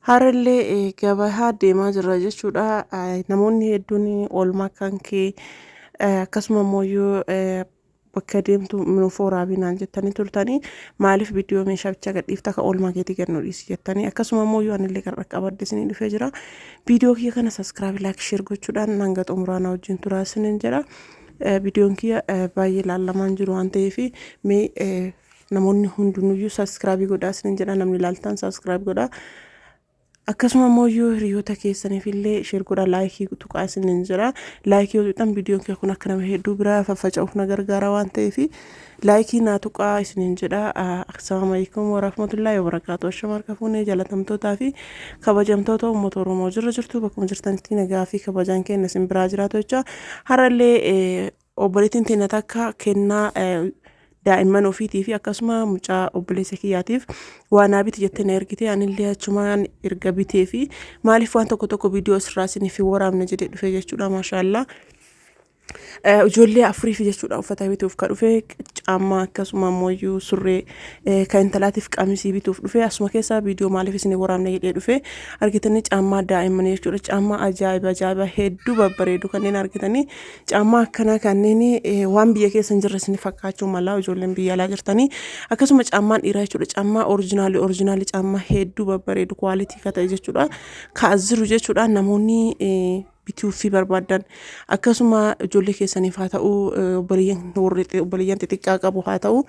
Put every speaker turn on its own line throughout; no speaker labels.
Har'allee gabayaa deemaa jirra jechuudha. Namoonni hedduun oolmaa kan kee akkasuma immoo bakka deemtu nuuf waraabii naan jettanii turtanii, maaliif viidiyoo meeshaa bichaa gadhiifta, ka oolmaa keetii gad nu dhiisi jettanii, akkasuma immoo yoo anillee kan qaqqabadde isinii dhufee jira. Viidiyoo kiyya kana subscribe, like, share gochuudhaan hanga xumuraa na wajjin turaa isiniin jedha. Viidiyoon kiyya baay'ee ilaalamaan jiru waan ta'eef, mee namoonni hundinuyyuu subscribe godhaa isiniin jedha. Namni ilaaltan subscribe godhaa. Akkasuma immoo yoo hiriyoota keessaniif illee share godhaa, like tuqaa isiniin jira. Like yoo tuqxan viidiyoon kee kun akka nama hedduu biraa faffaca'uuf na gargaara waan ta'eef, like naa tuqaa isiniin jedha. Assalaamu alaikum warahmatullaahi wabarakaatu. Ashama harka fuunee, jaalatamtootaa fi kabajamtoota uummata Oromoo, jirra jirtu, bakkuma jirtanitti nagaa fi kabajaan keenya isin biraa jiraatu jecha. Har'allee obboleettiin teenya takka kennaa daa'imman ofiitii fi akkasuma mucaa obboleessa kiyyaatiif waa naa biti jettee na ergite. Anillee achumaan erga bitee fi maaliif waan tokko tokko viidiyoo asirraa isiniif hin waraabne jedhee dhufe jechuudha. Maashaallaa. Ijoollee afuriif jechuudha uffata bituuf ka dhufe, caammaa akkasuma ammoo surree, kan intalaatiif qamisii bituuf dhufe. Asuma keessaa viidiyoo maaliif isin waraabne jedhee dhufe. Argitanii, caammaa daa'immanii jechuudha. Caammaa ajaa'iba ajaa'iba hedduu babbareedu kanneen argitanii, caammaa akkanaa kanneen waan biyya keessa hin jirre isin fakkaachuu mala, ijoolleen biyya alaa jirtanii. Akkasuma caammaan dhiiraa jechuudha, caammaa original original, caammaa hedduu babbareedu, quality ka ta'e jechuudha, ka as jiru jechuudha. Namoonni bituufii barbaadan, akkasuma ijoollee keessaniif haa ta'u, obboleeyyan xixiqqaa qabu haa ta'u,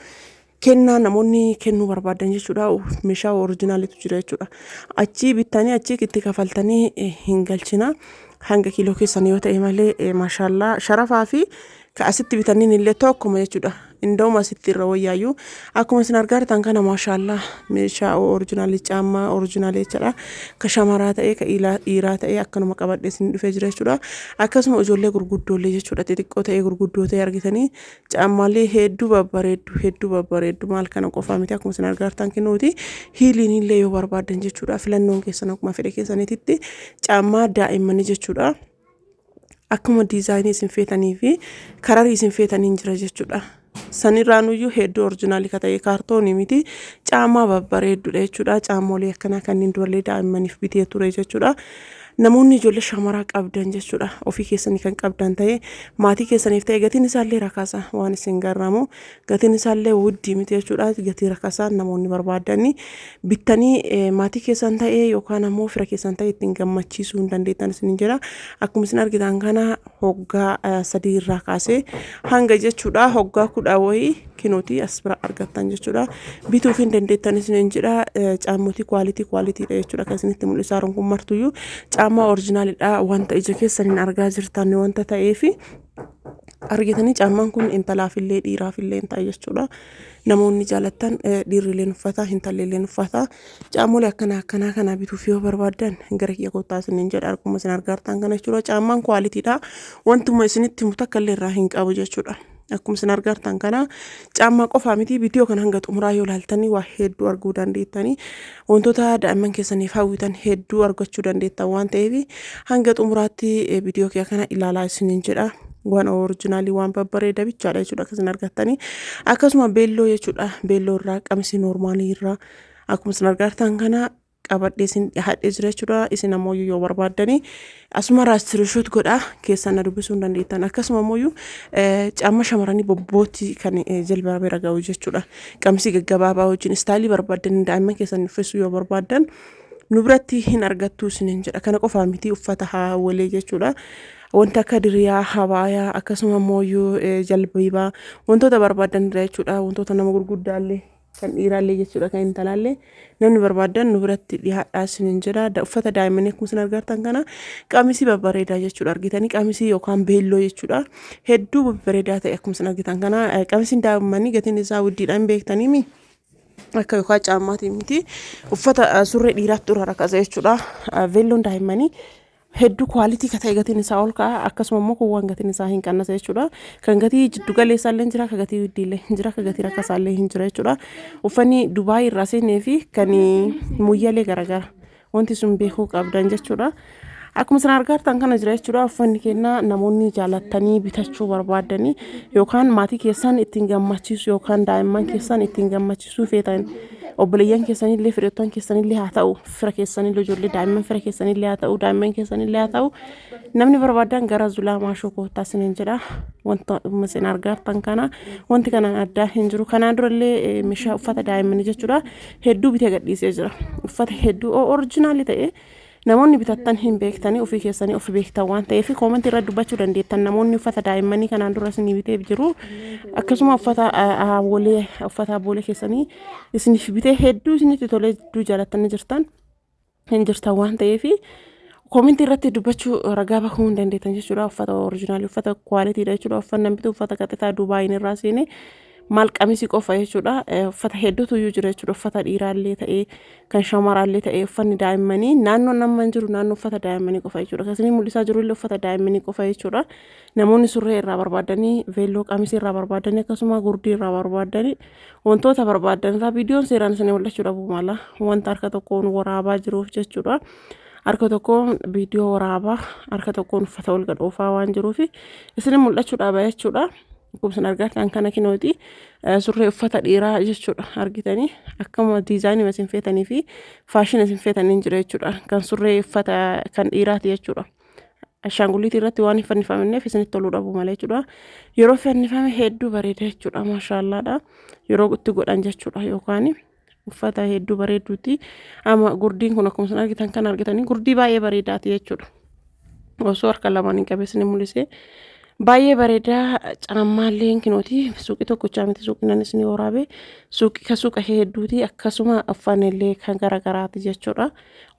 kennaa namoonni kennuu barbaadan jechuudha, meeshaa originalitu jira jechuudha. Achii bittanii achii itti kafaltanii hin galchina, hanga kiiloo keessanii yoo ta'e malee. Maashaallaa, sharafaa fi ka asitti bitaniin illee tokkuma jechuudha. Inda'uma asitti irra wayyaayyuu. Akkuma isin argaa jirtan kana, maashaallaa, meeshaa original, caammaa original jechuudha. Ka shamaraa ta'e, ka dhiiraa ta'e, akkanuma qabadhee isin dhufee jira jechuudha. Akkasuma ijoollee gurguddoollee jechuudha, xixiqqoo ta'e, gurguddoo ta'e, argitanii, caammaalee hedduu babbareeddu, hedduu babbareeddu. Maal, kana qofaa miti, akkuma isin argaa jirtan kinuuti heeliin illee yoo barbaaddan jechuudha. Filannoon keessan akkuma fedhe keessaniititti caammaa daa'immanii jechuudha. Akkuma design isin feetanii fi kararii isin feetaniin jira jechuudha. Sanirraanuyyuu hedduu original ka ta'e, kaartoonii miti, caammaa babbareedduudha jechuudha. Caammoolee akkanaa kanneen durallee daa'immaniif bitee ture jechuudha. Namoonni ijoollee shamaraa qabdan jechuudha. Ofii keessanii kan qabdan ta'e, maatii keessaniif ta'e, gatiin isaallee rakasa waan isin garraamu, gatiin isaallee wuddii miti jechuudha. Gatii rakasaan namoonni barbaadanii bittanii maatii keessan ta'e yookaan ammoo fira keessan ta'e ittiin gammachiisuu hin dandeettan isin jira. Akkuma isin argitan kana hoggaa 3 irraa kaasee hanga jechuudha hoggaa 10 wayii kinootii as bira argattan jechuudha. Bituuf hin dandeettan isin jedha. Caammotii quality qualitydha jechuudha kan isinitti mul'isaa jiru kun martuyyuu caammaa originalidha. Wanta ija keessaniin argaa jirtan wanta ta'eefi, argitanii, caammaan kun intalaafillee dhiiraafillee hin ta'a jechuudha. Namoonni jaalattan, dhiirrileen uffata, intallileen uffata. Caammolee akkanaa akkanaa kana bituuf yoo barbaaddan gara kiyya kottaa isiniin jedha. Akkuma isin argaa jirtan kana jechuudha. Caammaan qualitydha. Wantuma isinitti himu takka illee irraa hin qabu jechuudha. Akkuma isin argaa jirtan kana caammaa qofaa miti, viidiyoo kana hanga xumuraa yoo ilaaltanii waa hedduu arguu dandeettanii, wantoota daa'imman keessaniif hawwitan hedduu argachuu dandeettan waan ta'eef, hanga xumuraatti viidiyoo kiyya kana ilaalaa isiniin jedha. Waan original, waan babbareeda bichaadha jechuudha akka isin argattanii. Akkasuma beelloo jechuudha, beelloo irraa, qamisii normal irraa akkuma isin argaa jirtan kana qabadhee isin dhiyaadhee jira jechuudha. Isin ammoo yoo barbaaddanii asuma irraa screenshot godhaa keessan na dubbisuu hin dandeettan. Akkasuma ammoo caamma shamarranii bobbootti kan jilba bira ga'u jechuudha. Qamisii gaggabaabaa wajjin style barbaaddanii daa'imman keessan uffisuu yoo barbaaddan nu biratti hin argattu isiniin jedha. Kana qofaa miti, uffata haawwalee jechuudha. Wanta akka diriyaa, habaayaa, akkasuma ammoo jalbiibaa, wantoota barbaadanidha jechuudha. Wantoota nama gurguddaallee, kan dhiiraallee jechuudha, kan intalaallee namni barbaadan nu biratti dhiyaadhaa isiniin jedha. Uffata daa'immanii akkuma isin argartan kana, qamisii babbareedaa jechuudha. Argitanii, qamisii yookaan beelloo jechuudha. Hedduu babbareedaa ta'e akkuma isin argitan kana. Qamisiin daa'immanii gatiin isaa guddiidhaan beektaniimi. Akka yookaan caammaatiin miti, uffata surree dhiiraatti irraa rakasa jechuudha. Veelloon daa'immanii hedduu quality ka ta'e gatiin isaa ol ka'a. Akkasuma immoo kun waan gatiin isaa hin qannase jechuudha. Kan gatii jiddu galeessaa illee jira, kan gatii guddiillee hin jira, kan gatii rakkasaa illee hin jira jechuudha. Uffanni Dubaay irraa seenee fi kan muyyalee garaagara wanti sun beekuu qabdan jechuudha. Akkuma isin argaa jirtan kana jira jechuudha. Uffanni kennaa namoonni jaalattanii bitachuu barbaadanii yookaan maatii keessan ittiin gammachiisu yookaan daa'imman keessan ittiin gammachiisuu feetan, Obboleeyyan keessanillee firoottan keessanillee haa ta'u, fira keessanillee, ijoollee daa'imman fira keessanillee haa ta'u, daa'imman keessanillee haa ta'u, namni barbaadan gara Zulaa Maashoo koottaa isiniin jedha. Wanta isin argaartan kana wanti kanaan addaa hin jiru. Kanaan durallee meeshaa uffata daa'immanii jechuudha hedduu bitee gadhiisee jira. Uffata hedduu oriijinaalii ta'e namoonni bitattan hin beektanii, ofii keessanii of beektan waan ta'eef koomentii irra dubbachuu dandeettan. Namoonni uffata daa'immanii kanaan dura isinii bitee jiru, akkasuma uffata aboolee, uffata aboolee keessanii isiniif bitee hedduu isinitti tolee hedduu jaalattanii jirtan hin jirtan waan ta'eef koomentii irratti dubbachuu ragaa bahuu hin dandeettan jechuudha. Uffata oriijinaalii, uffata qualitydha jechuudha. Uffanni bitu uffata qaxxitaa Dubaayin irraa seenee maal qamisii qofa jechuudha. Uffata hedduutu iyyuu jira jechuudha. Uffata dhiiraallee ta'ee kan shamaraallee ta'ee, uffanni daa'immanii naannoo nama hin jiru, naannoo uffata daa'immanii qofa jechuudha. Kan isinii mul'isaa jiru illee uffata daa'immanii qofa jechuudha. Namoonni surree irraa barbaadanii, veelloo qamisii irraa barbaadanii, akkasuma gurdii irraa barbaadanii, wantoota barbaadan irraa viidiyoon seeraan isinii mul'achuu dhabuu mala, wanta harka tokkoon waraabaa jiruuf jechuudha. Harka tokkoon viidiyoo waraabaa, harka tokkoon uffata ol gadhoofaa waan jiruuf isin mul'achuu dhaba jechuudha. Akkuma isin argitan kana kinooti surree uffata dhiiraa jechuudha, argitanii akkuma diizaayinii isin feetanii fi faashina isin feetanii jira jechuudha. Kan surree uffata kan dhiiraati jechuudha. Ashaangulliitii irratti waan hin fannifamneef isinitti toluu dhabuu malee jechuudha. Yeroo fannifame hedduu bareeda jechuudha. Maashaallaadha. Yeroo itti godhan jechuudha, yookaan uffata hedduu bareeduuti. Amma gurdiin kun akkuma isin argitan kan argitanii gurdii baay'ee bareedaati jechuudha. Osoo harka lamaan hin qabeessine mul'isee baay'ee bareedaa. Caammaallee kinooti, suuqii tokkochaa miti, suuqii nan isin waraabe suuqii ka suuqa hedduuti, akkasuma uffannillee kan garagaraati jechuudha.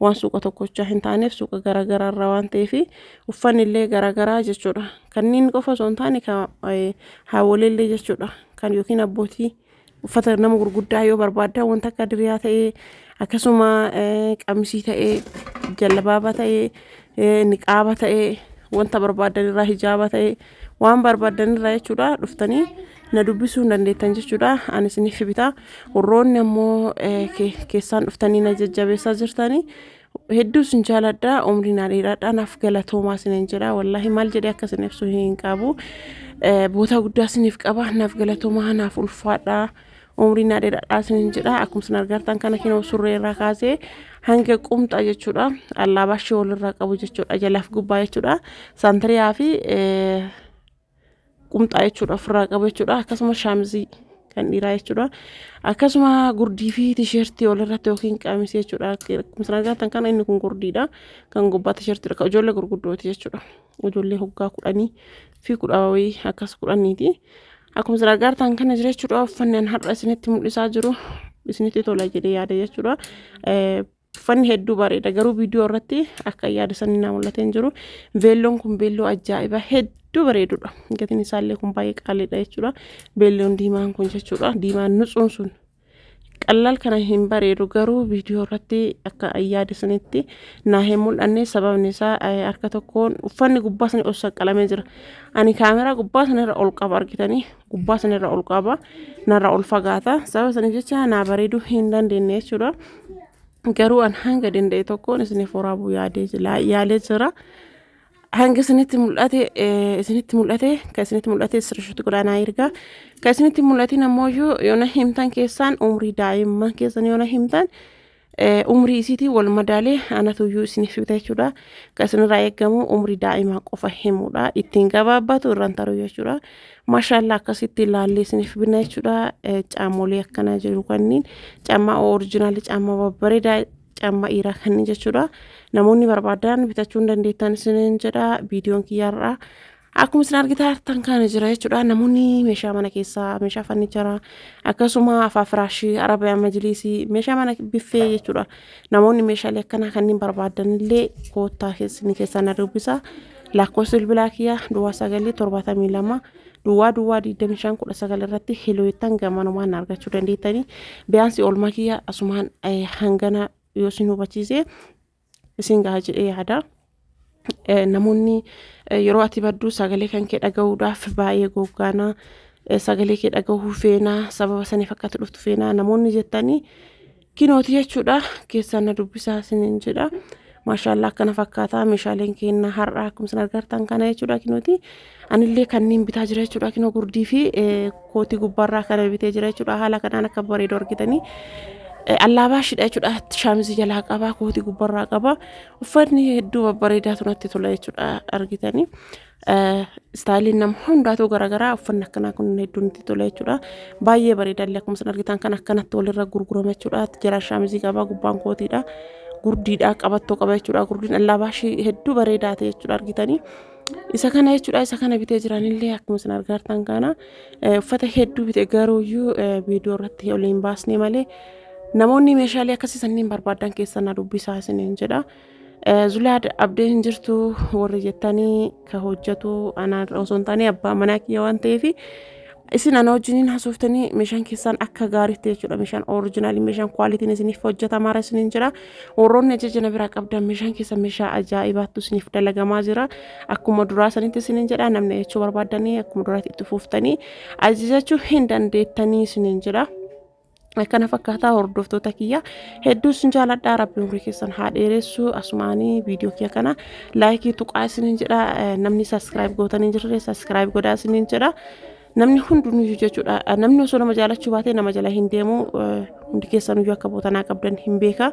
Waan suuqa tokkochaa hin taaneef suuqa garagaraarraa waan ta'eef uffannillee garagaraa jechuudha. Kanneen qofa osoo hin taane kan haawwoleellee jechuudha. Kan yookiin abbootii uffata nama gurguddaa yoo barbaaddan, wanta akka diriyaa ta'ee, akkasuma qamisii ta'ee, jallabaabaa ta'ee, niqaaba ta'ee, wanta barbaadan irraa, hijaaba ta'ee, waan barbaadan irraa jechuudha, dhuftanii na dubbisuu hin dandeettan jechuudha. Ani isiniif bitaa. Warroonni ammoo keessaan dhuftanii na jajjabeessaa jirtanii hedduu isin jaaladha. Umrii naa dheeraadha, naaf galatoomaa isiniin jedha. Wallaahi maal jedhee akka isin ibsu hin qabu. Boota guddaa isiniif qaba, naaf galatoomaa, naaf ulfaadha, umrii naa dheeraadha isiniin jedha. Akkuma isin argartan kana kinoo surree irraa kaasee hanga qumxaa jechuudha, allaabaa ishee walirraa qabu jechuudha, jalaaf gubbaa jechuudha, saantiriyaa fi qumxaa jechuudha ofirraa qabu jechuudha, akkasuma shaamizii kan dhiiraa jechuudha, akkasuma gurdii fi tisheertii walirratti yookiin qamisii jechuudha. Akkuma isin argattan kana inni kun gurdiidha, kan gubbaa tisheertiidha, kan ijoollee gurguddooti jechuudha, ijoollee hoggaa 10 fi kudha wayii akkas 10ti. Akkuma isin argattan kana jira jechuudha. Uffanni an har'a isinitti mul'isaa jiru isinitti tola jedhee yaada jechuudha. Uffanni hedduu bareeda, garuu viidiyoo irratti akka yaada sanii naa mul'atee hin jiru. Veelloon kun veelloo ajaa'ibaa hedduu bareedudha. Gatiin isaallee kun baay'ee qaaliidha jechuudha. Veelloon diimaan kun jechuudha. Diimaan nutsuun sun qallal kana hin bareedu, garuu viidiyoo irratti akka yaada sanitti naa hin mul'anne. Sababni isaa harka tokkoon uffanni gubbaa sanii ol saqqalamee jira. Ani kaameraa gubbaa sanarra ol qaba, argitanii, gubbaa sanarra ol qaba, narra ol fagaata. Sababa saniif jecha naa bareeduu hin dandeenye jechuudha. Garuu an hanga danda'e tokkoon isiniif waraabuu yaalee jira. Hanga isinitti mul'ate, isinitti mul'ate, kan isinitti mul'ate sirriitti godhaa ergaa. Kan isinitti mul'atin ammoo yoo na himtan keessaan, umrii daa'imman keessan yoo na himtan, umrii isiitiin wal madaalee anatuyyuu isiniif bita jechuudha. Kan isinirraa eegamu umrii daa'imaa qofa himuudha. Ittiin gabaabbatu irraan taruu jechuudha. Maashaallaa, akkasitti ilaallee isiniif binna jechuudha. Caamolee akkanaa jiru kanneen caammaa oriijinaalii, caammaa babbareedaa, caammaa dhiiraa kanneen jechuudha. Namoonni barbaadan bitachuu hin dandeettan isiniin jedha. Viidiyoon kiyyaarraa akkuma isin argitan kana jira jechuudha. Namoonni meeshaa mana keessaa, meeshaa furniture, akkasuma afaa firaashii, arabiyaa majliisii, meeshaa mana biffee jechuudha. Namoonni meeshaalee akkanaa kanneen barbaadan illee koottaa keessanii keessaa na dubbisa. Lakkoofsi bilbilaa kiyya 0972 00 25 19 irratti hello jettan gamanumaan argachuu dandeettanii. Biyaansi oolmaa kiyya asumaan hangana yoo isin hubachiise isin gaha jedhee yaada. Namoonni yeroo ati baddu sagalee kan kee dhaga'uudhaaf baay'ee goggaanaa, sagalee kee dhagahuu feenaa, sababa saniif akka ati dhuftu feenaa namoonni jettanii kinooti jechuudha, keessaan na dubbisaa isiniin jedha. Maashaallaa, akkana fakkaataa meeshaaleen keenya har'a akkuma isin argartan kana jechuudha kinooti. Anillee kanneen bitaa jira jechuudha, kinoo gurdii fi kootii gubbaarraa kana bitee jira jechuudha. Haala kanaan akka bareedu argitanii. Allaabaashiidha jechuudha. Shaamizii jalaa qaba, kootii gubbarraa qaba. Uffatni hedduu babbareedaatu natti tola jechuudha argitanii. Istaayiliin nama hundaatu garaagaraa uffanni akkanaa kun hedduu natti tola jechuudha. Baay'ee bareedallee akkuma isin argitan kan akkanatti walirra gurgurama jechuudha. Jalaan shaamizii qaba, gubbaan kootiidha. Gurdiidha, qabattoo qaba jechuudha. Gurdiin allaabaashii hedduu bareedaa ta'e jechuudha argitanii. Isa kana jechuudha isa kana bitee jiranillee akkuma isin argartan kana uffata hedduu bite garuuyyuu viidiyoo irratti ol hin baasne malee namoonni meeshaalee akkasii sanniin barbaadan keessan na dubbisaa isiniin jedha. Zulaad abdee hin jirtu warri jettanii ka hojjetu anaa osoo hin taane abbaa manaa kiyya waan ta'eef isin ana wajjiniin haasoftanii meeshaan keessan akka gaariitti jechuudha meeshaan orijinaalii meeshaan kwaalitiin isiniif hojjetamaara isiniin jira warroonni ajaja na biraa qabdan meeshaan keessan meeshaa ajaa'ibaattu isiniif dalagamaa jira akkuma duraa sanitti isiniin jedha namni jechuu barbaaddanii akkuma duraatti itti fuuftanii ajajachuu hin dandeettanii isiniin jedha. Akkana fakkaataa hordoftoota kiyya hedduu isin jaaladha rabbi umrii keessan haa dheeressu asumaanii viidiyoo kiyya kana laayikii tuqaa isiniin jedha namni saskiraayib gootanii jirre saskiraayib godhaa isiniin jedha namni hundinuyyuu jechuudha namni osoo nama jaalachuu baatee nama jala hin deemu hundi keessanuyyuu akka bootanaa qabdan hin beeka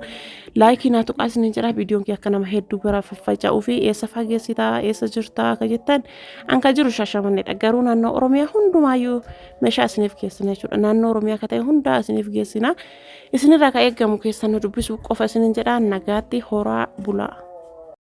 laayikii naa tuqaa isiniin jedha viidiyoon kiyya akka nama hedduu bira faffaca'uu fi eessa fageessitaa eessa jirtaa akka jettan an ka jiru shaashamanneedha garuu naannoo oromiyaa hundumaayyuu meeshaa isiniif geessina jechuudha. Naannoo Oromiyaa akka ta'e hundaa isiniif geessina. Isinirraa kan eegamu keessan nu dubbisuu qofa isinin jedha nagaatti horaa bulaa.